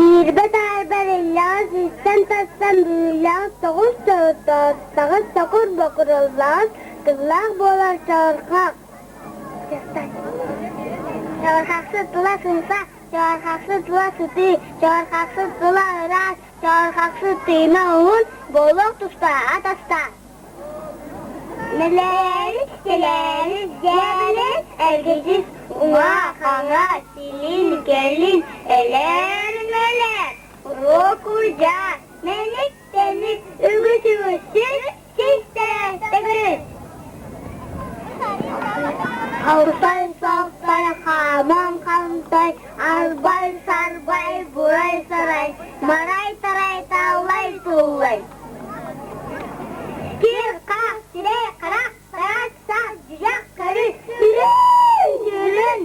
Иирбэ-таарба эриллэҕэс истэн-тастан бүүллэҕэс тоҕус сордоох сокур бокуруллаҕас тыллаах буолар чорхох. Чорхахсыт тыла сымса, чорхахсыт тыла сытыы, чорхахсыт тыла ыраас, чорхахсыт тыына уһун, буолуох тустаах атастаах. Мэлээрис, тэлээрис, дьээбэлээс, эргичис, уҥа-хаҥас, илин-кэлин, элээр-мэлээр, уруок-урдьаа, мэник-тэник, үгүс-үгүс, сис-сис төгүрүк. Алтай-салтай, хааман-хантай, арбай-сарбай, бурай-сарай, марай-тарай, таллай-туллай. Кир-хах, сирэй-харах, сарай-сар, дьүдьэх көрү, сүрүн-сүрүн.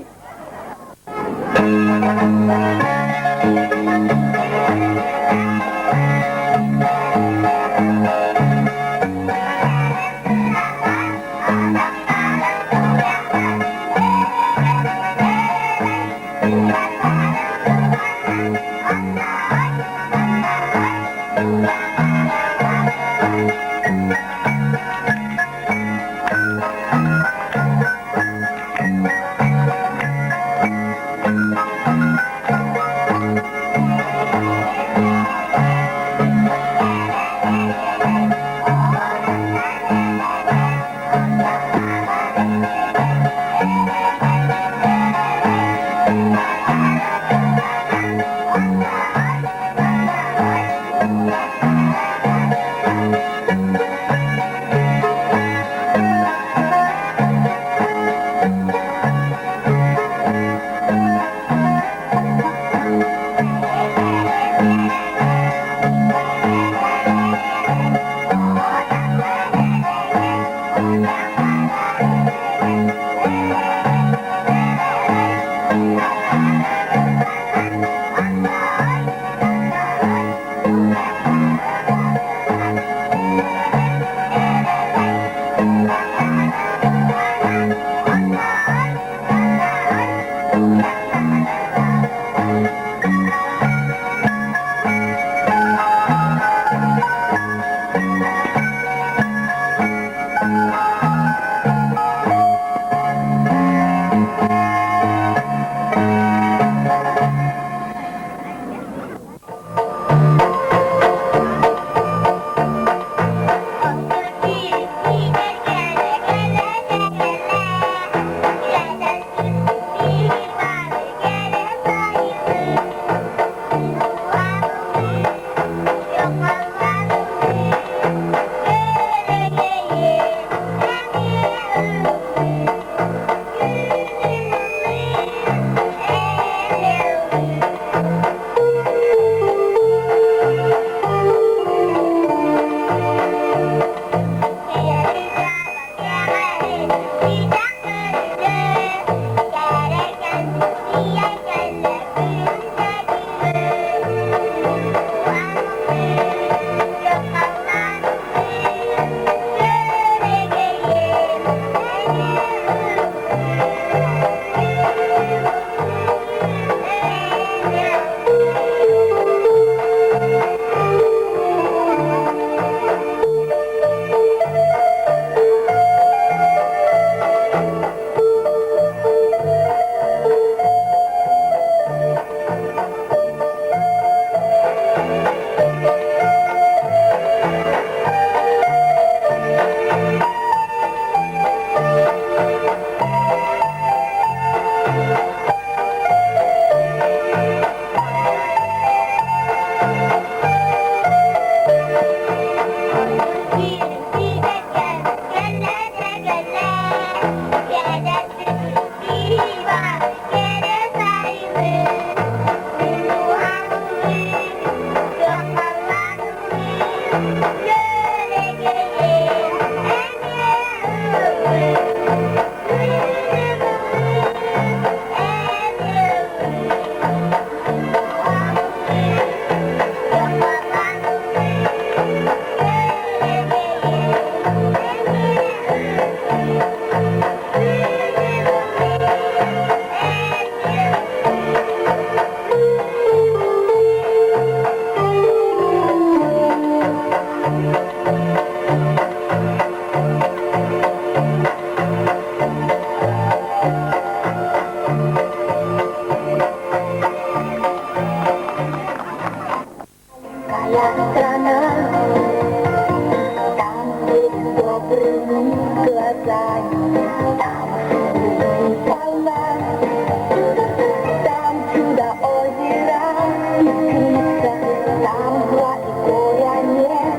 Маленькая страна, там, где с добрыми глазами, там шумит полна, там чудо озера искрится, там зла и горя нет,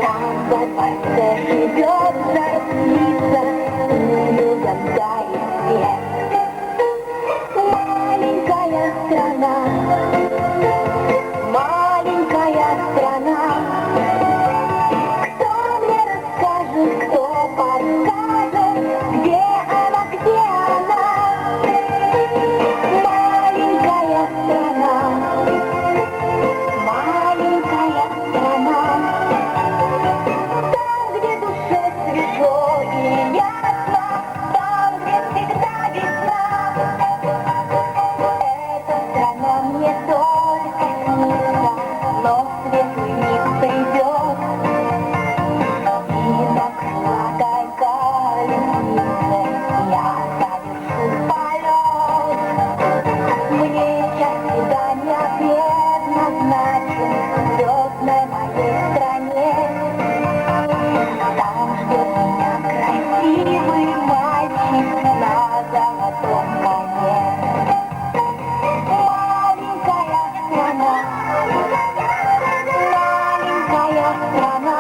там во дворце живет царь-птица и людям дарит свет. Маленькая страна, маленькая страна, кто мне расскажет, кто подскажет, где она, где она? Маленькая страна, маленькая страна, там, где душе свежо и ясно, там, где всегда весна. Эта страна мне только снится, но светлый миг придет, и на крылатой колеснице я совершу полет. Мне час свидания предназначен в звездной моей стране. Там ждет меня красивый мальчик на золотом коне. Маленькая страна, маленькая страна,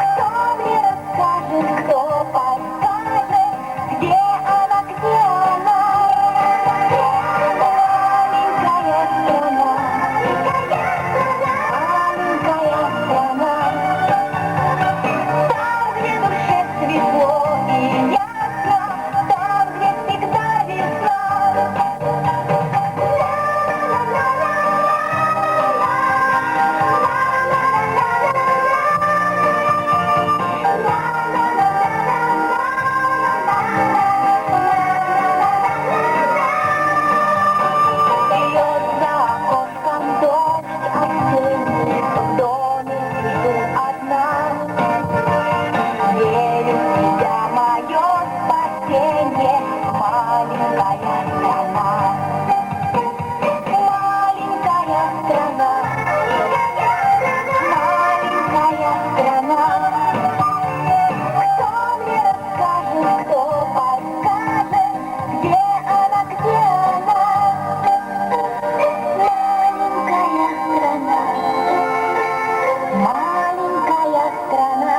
кто мне расскажет, кто подскажет, где она, где она? Маленькая страна, маленькая страна, там, где душе светло и ясно, там, где всегда весна. Льет за окошком дождь осенний, в доме сижу одна. Верю в тебя, мое спасение, маленькая страна. Маленькая страна, маленькая страна. Кто мне расскажет, кто подскажет, где она, где она? Маленькая страна, маленькая страна.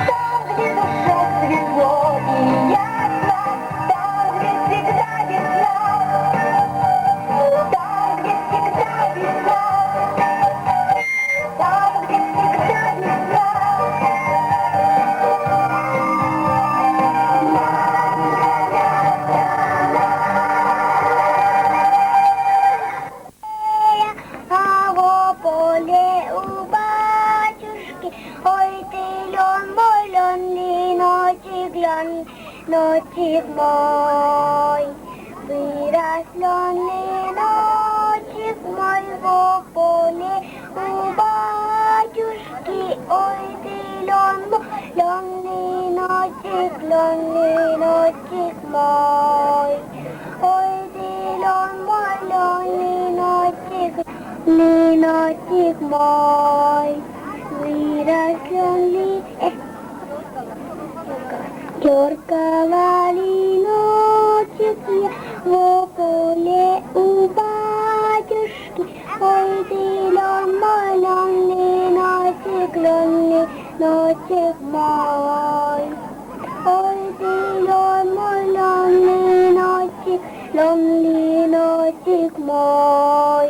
Там, где душе светло и ясно, там, где всегда весна, там, где всегда весна, там, где всегда весна. А во поле у батюшки, ой ты лен мой, лен, линочек, лен, ночек мой. Вырос лен, линочек мой во поле у батюшки, ой ты лен мой, лен, линочек, лен, линочек мой. Ой ты лен мой, лен, линочек, линочек мой. Вырос лен, ли... Теркала линочек я во поле у батюшки. Ой ты лен мой, лен, линочек, лен, линочек мой. Ой ты лен мой, лен, линочек, лен, линочек мой.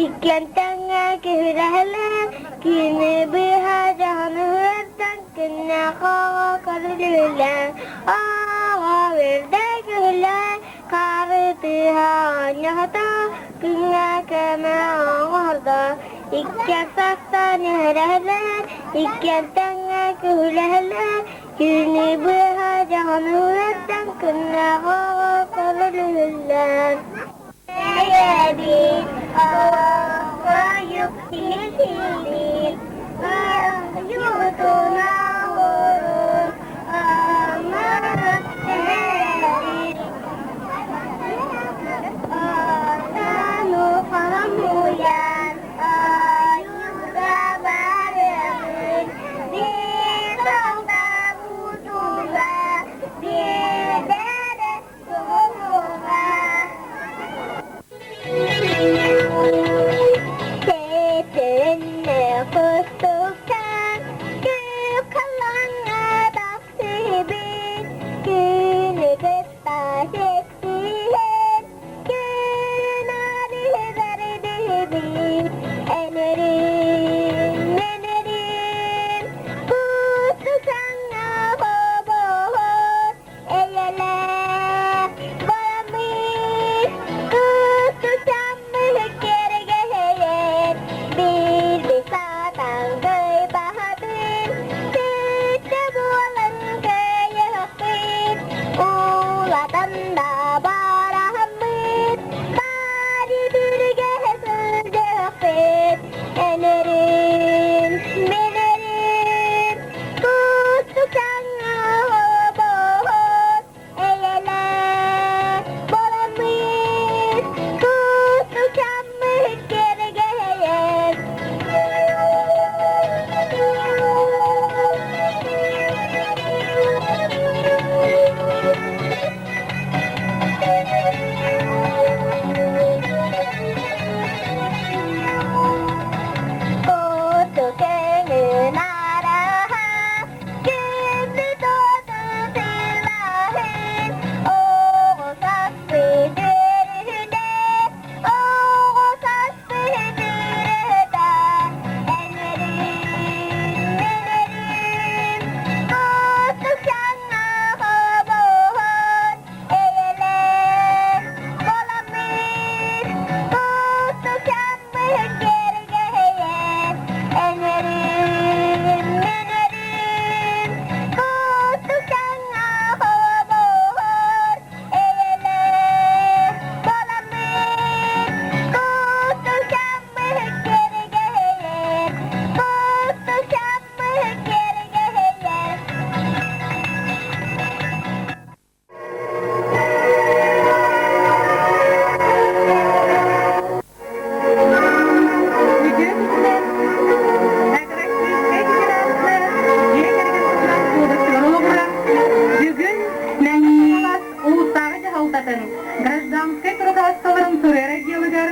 Иккиэн тэҥҥэ киһилэһэллэр, кини быыһа дьаһаныһыттан күннээх оҕо көрүлүллэн, оҕо үрдэ күһүллэн, хаары тыаһа оонньоото, күҥҥэ көмө оҥордо. Иккиэн састан үһүрэһэллэр, иккиэн тэҥҥэ күһүлэһэллэр, кини быыһа дьаһаныһыттан күннээх оҕо көрүлүллэн. Бэйэбит оҕойук сирсибит, уйутуна олорун аммарын эһэбит. Отону хомуйан ойуурга барабын, биир тоҥда биэрдэрэ Тэтиннэ кустуктан. Республикатын гражданскай туругаасталарын суруйар отделыгар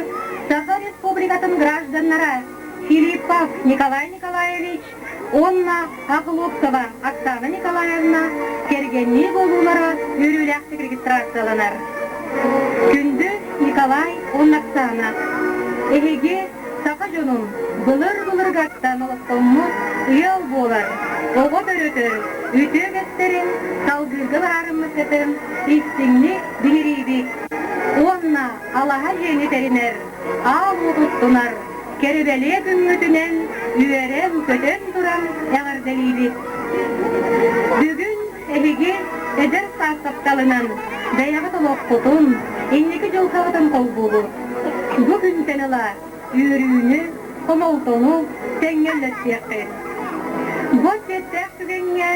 Саха Республикатын гражданнара Филиппов Николай Николаевич уонна Охлопкова Оксана Николаевна кэргэннии буолуулара үөрүүлээхтик регистрацияланар. Күндү Николай уонна Оксана, эһиги саха дьонун былыр-былыргаттан олохтоммут ыал буолар, оҕо төрөтөр үтүө үгэстэрин салгыырга быһаарыммыккытын истиҥник биһириибит уонна алаһа дьиэни тэринэр, аал уот туттунар кэрэ-бэлиэ күҥҥүтүнэн үөрэн-көтөн туран эҕэрдэлиибит! Бүгүн эһиги эдэр саас тапталынан бэйэҕит олоххутун, инники дьылҕаҕытын холбуугут. Бу күнтэн ыла үөрүүнү, хомолтону тэҥҥэ үллэстиэххит. Бу ответтээх түгэҥҥэ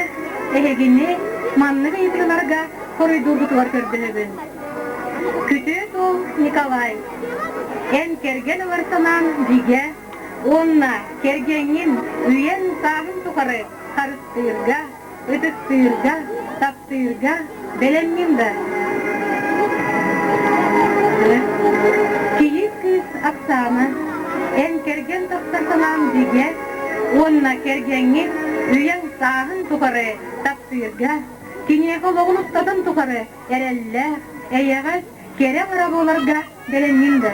эһигини маннык ыйытыыларга хоруйдуургутугар көрдөһөбүн. Күтүөт уол Николай, эн кэргэн ылар санаан бигэ уонна кэргэҥҥин үйэн-сааһын тухары харыстыырга, ытыктыырга, таптыырга бэлэмҥин да? Кийиит кыыс Оксана, эн кэргэн тахсар санаан бигэ уонна кэргэҥҥин үйэҥ-сааһын тухары таптыырга, киниэхэ олоҕун устатын тухары эрэллээх, эйэҕэс, кэрэ мара буоларга бэлэмҥин да?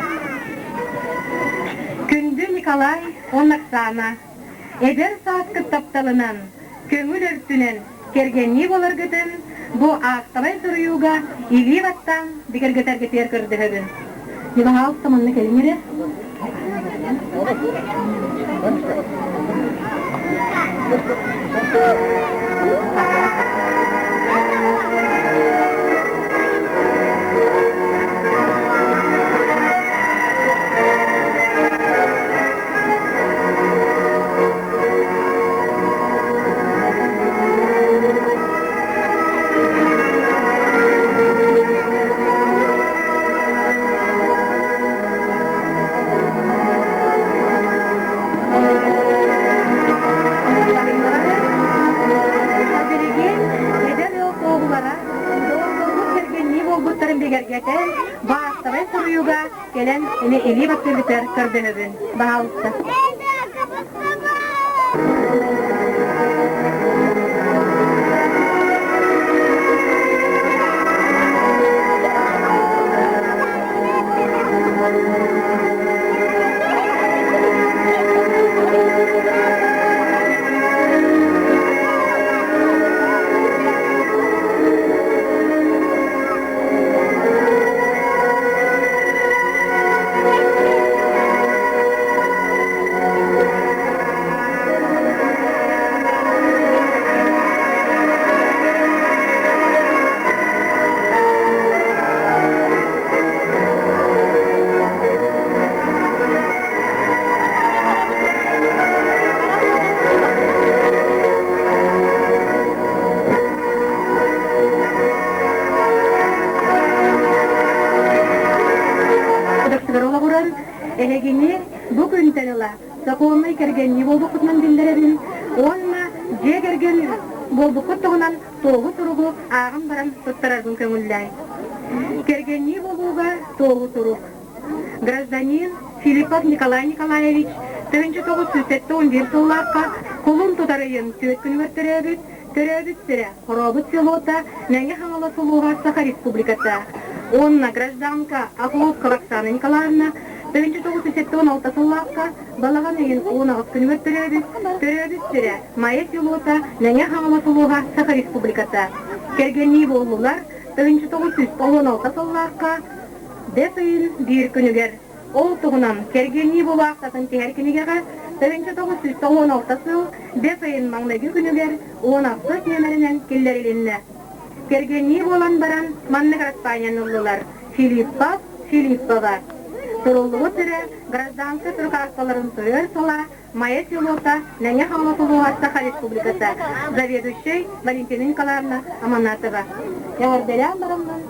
Күндү Николай уонна Оксана, эдэр сааскыт тапталынан, көҥүл өртүнэн кэргэннии буоларгытын бу аактабай суруйууга илии баттаан бигэргэтэргитигэр көрдөһөбүн. Пожалуйста, манна кэлиҥ эрэ. Билигин эдэр ыал туоһулара доҕордоһуу кэргэннии буолбуттарын бигэргэтэн, баахтабай суруйууга кэлэн ини илии баттыыргытыгар көрдөһөбүн. Баһаалыста. Олоҕуран эһигини бу күнтэн ыла сокуоннай кэргэннии буолбуккутунан биллэрэбин уонна дьиэ кэргэн буолбуккут туһунан туоһу суругу ааҕан баран туттарарбын көҥүллээҥ. Кэргэннии буолууга туоһу сурук. Гражданин Филиппов Николай Николаевич 1971 сыллаахха кулун тутар ыйын түөрт күнүгэр төрөөбүт, төрөөбүт сирэ Хорообут селота Мэҥэ Хаҥалас улууһа Саха Республиката уонна гражданка Охлопкова Оксана Николаевна 1976 сыллаахха балаҕан ыйын 18 күнүгэр төрөөбүт, төрөөбүт сирэ Майа селота Мэҥэ Хаҥалас улууһа Саха Республиката. Кэргэннии буоллулар 1916 сыллаахха бэс ыйын биир күнүгэр Ол туһунан кэргэннии булаахтатын тиһэр кинигэҕэ 1996 сыл бэс ыйын маҥнайгы күнүгэр 16 нүөмэринэн киллэрилиннэ. Кэргэннии буолан баран маннык араспаанньаны ыллылар: Филиппов, Филиппова. Суруллубут сирэ гражданскай турукаасталарын суруйар сыла Майа селота Мэҥэ Хаҥалас улууһа Саха Республиката. Заведующай Валентина Николаевна Аманатова. Эҕэрдэлээн бараммын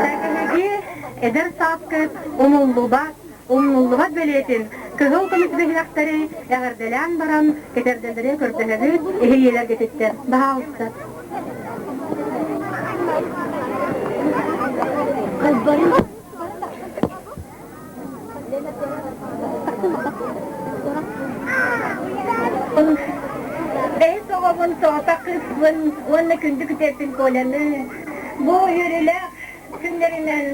Эһиги эдэр сааскыт умуллубат, умнуллубат бэлиэтин. Кыһыл көмүс биһилэхтэри эҕэрдэлээн баран, кэтэрдэлэри көрдөһөбүт, иһийиилэргититтэн. Баһаалыста. Бэһис оҕобун, соҕотох кыыспын уонна күндү күтэрбин Коляны бу үөрүүлээх күннэринэн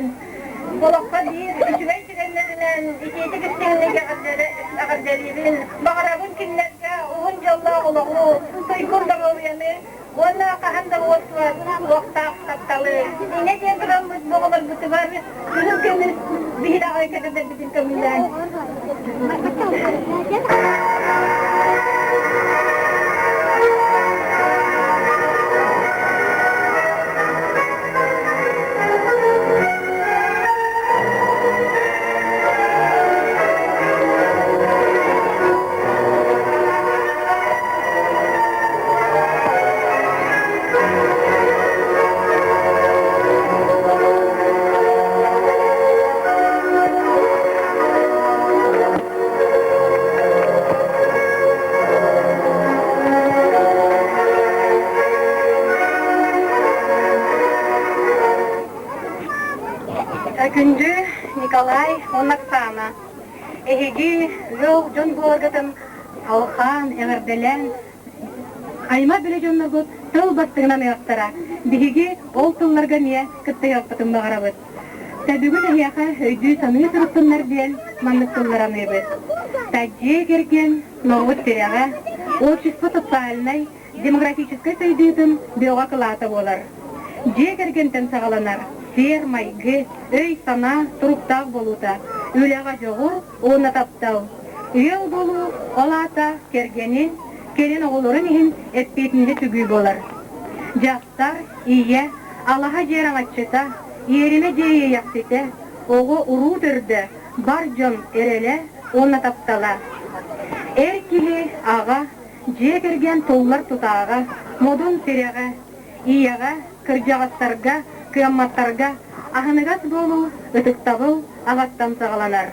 олоххо биир үчүгэй түгэннэринэн итиитик истиҥник эҕэрдэлиибин. Баҕарабын кинилэргэ уһун дьоллоох олоҕу, туйгун доруобуйаны уонна хаһан да уостубат уохтаах тапталы. Инньэ диэн тураммыт бу оҕолорбутугар кыһыл көмүс биһилэҕи кэтэрдэрбитин көҥүллээн. Күндү Николай уонна Оксана, эһиги ыал дьон буоларгытын алҕаан, эҕэрдэлээн Аймах билэ дьонноргут тыл бастыҥынан ыахтара. Биһиги ол тылларга эмиэ кыттыһыахпытын баҕарабыт. Бүгүн эһиэхэ өйдүү-саныы сырыттыннар диэн маннык тыллар аныыбыт. Дьиэ кэргэн норуот тирэҕэ, общество социальнай, демографическай сайдыытын бөҕө кылаата буолар. Дьиэ кэргэнтэн саҕаланар сиэр-майгы, өй-санаа туруктаах буолуута, үлэҕэ дьоҕур уонна таптал. Ыал буолуу ол аата кэргэнин, кэлин оҕолорун иһин эппиэтинэһи сүгүү буолар. Дьахтар, ийэ, алаһа дьиэ араҥаччыта, иэримэ дьиэ иэйэхситэ, оҕо уруу төрдө, бар дьон эрэлэ уонна таптала. Эр киһи, аҕа, дьиэ кэргэн туллар тутааҕа, модун тирэҕэ, ийэҕэ, кырдьаҕастарга, кыамматтарга аһыныгас буолуу, ытыктабыл аҕаттан саҕаланар.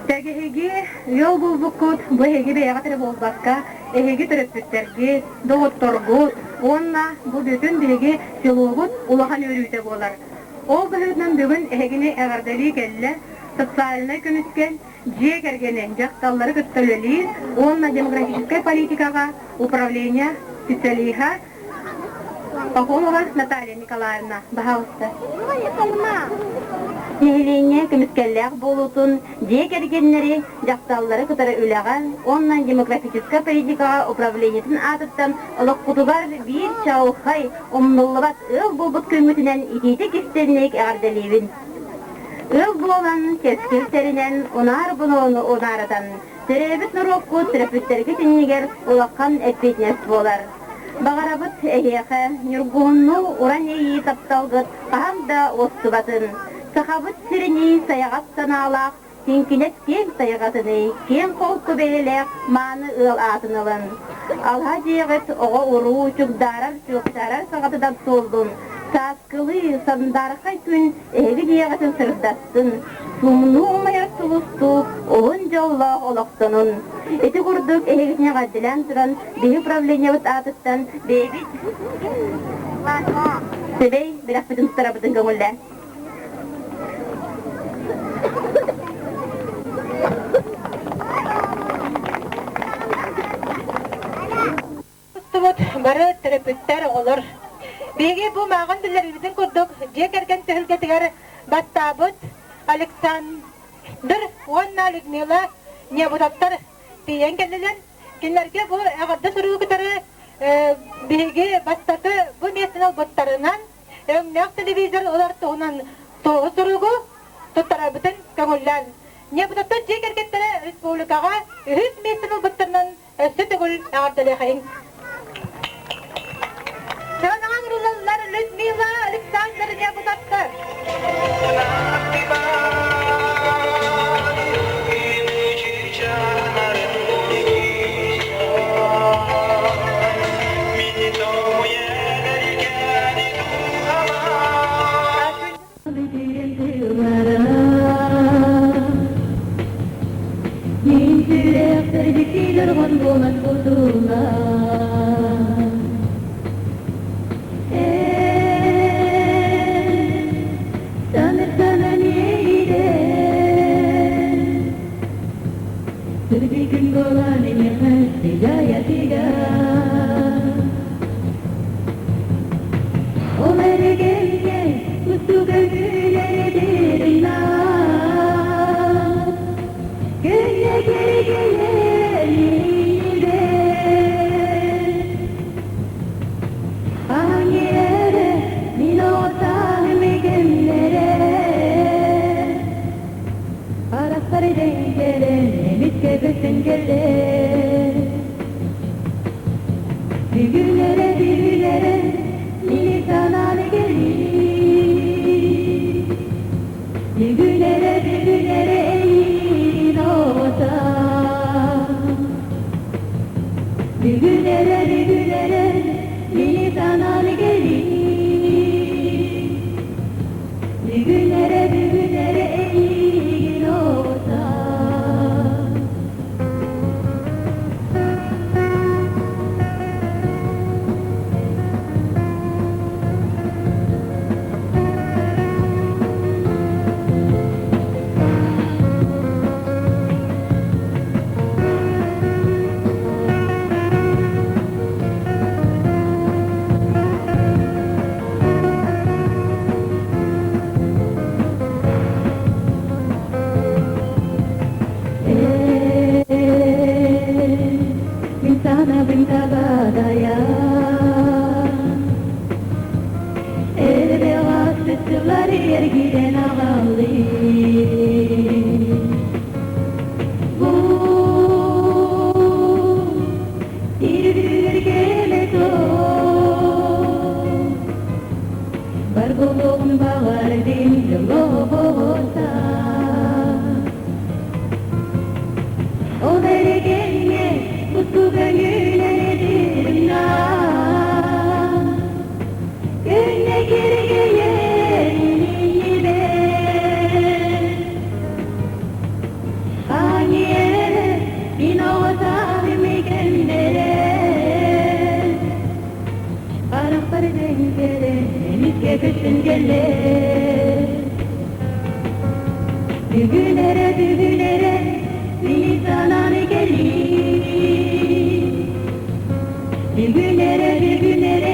Тэгэһиги ыал булбуккут бу эһиги бэйэҕит эрэ буолбакка, эһиги төрөппүттэргит, доҕотторгут уонна бу бүтүн биһиги селобут улахан үөрүүтэ буолар. Ол быһыытынан бүгүн эһигини эҕэрдэлии кэллэ социальнай көмүскэл дьиэ кэргэни дьахталлары кытта үлэлиир уонна демографическай политикаҕа управление специалиһа Пахомова Наталья Николаевна, баһаалыста. Нэһилиэнньэ көмүскэллээх буолуутун дьиэ кэргэннэри, дьахталлары кытары үлэҕэ уонна демографическай политикаҕа управлениетын аатыттан олохпутугар биир чаҕылхай, умнуллубат ыал буолбут күммүтүнэн итиитик истиҥник эҕэрдэлиибин. Ыал буолан, кэскил тэринэн, унаар боноону унааратан, төрөөбүт норуоккут төрөппүттэргит иннигэр улахан эппиэтинэс буолар. Баҕарабыт эһиэхэ ньургуһуннуу уран иэйии тапталгыт хаһан да уостубатын, Сахабыт сиринии сайаҕас санаалаах, киҥкинэс киэҥ тайҕатыныы киэҥ холку бэйэлээх мааны ыал аатын ылын. Алһа дьиэҕит оҕо-уруу чугдаарар-чуоптаарар саҕатынан туоллун, сааскылыы сандаархай күн эһиги дьиэҕитин сырдаттын, суумнуу умайар сулустуу уһун дьоллоох олохтонун. Ити курдук эһигитин эҕэрдэлээн туран, биһи управлениебыт аатыттан бэйэбит сибэй бэлэхпитин туттарабытын көҥүллээн. Туттубут бары төрөппүттэр, оҕолор. Биһиги бу мааҕын биллэрбитин курдук дьиэ кэргэн түһүлгэтигэр баттаабыт Александр уонна Людмила Небутовтар тиийэн кэллилэр. Кинилэргэ бу эҕэрдэ суругу кытары биһиги бастакы бу миэстэни ылбыттарынан өҥнөөх телевизор ылар туһунан туоһу суругу туттарарбытын көҥүллээн Небутовтар дьиэ кэргэттэрэ республикаҕа үһүс миэстэни ылбыттарынан Өссө төгүл эҕэрдэлиэхэйиҥ! Сыанаҕа ыҥырыллаллар Людмила Александр Небутовтар. көстөн кэллэ. Бүгүн эрэ, бүгүн эрэ мини санаан кэллим. Бүгүн эрэ, бүгүн эрэ эйиигин оҕотом. Бүгүн эрэ, бүгүн эрэ мини санаан кэллим. Бүгүн эрэ, бүгүн эрэ эйиигин оҕотом. Мин санабын табадайа Элбэҕэ сыллар эргийэн аҕаллыы Бу иргилэргэ Бар буолуоҕун баҕардым дьоллоохота Ол эрэ кэмҥэ буту көҥүллэрдим Күннэ киргийэн иһибэр Хаҥиэрэ мин оҕотаным кэмнэрэ Харахпар дэҥкэрэ эмискэ көстөн кэллэ Бүгүн эрэ, бүгүн эрэ мини санаан кэллим. Бүгүн эрэ, бүгүн эрэ.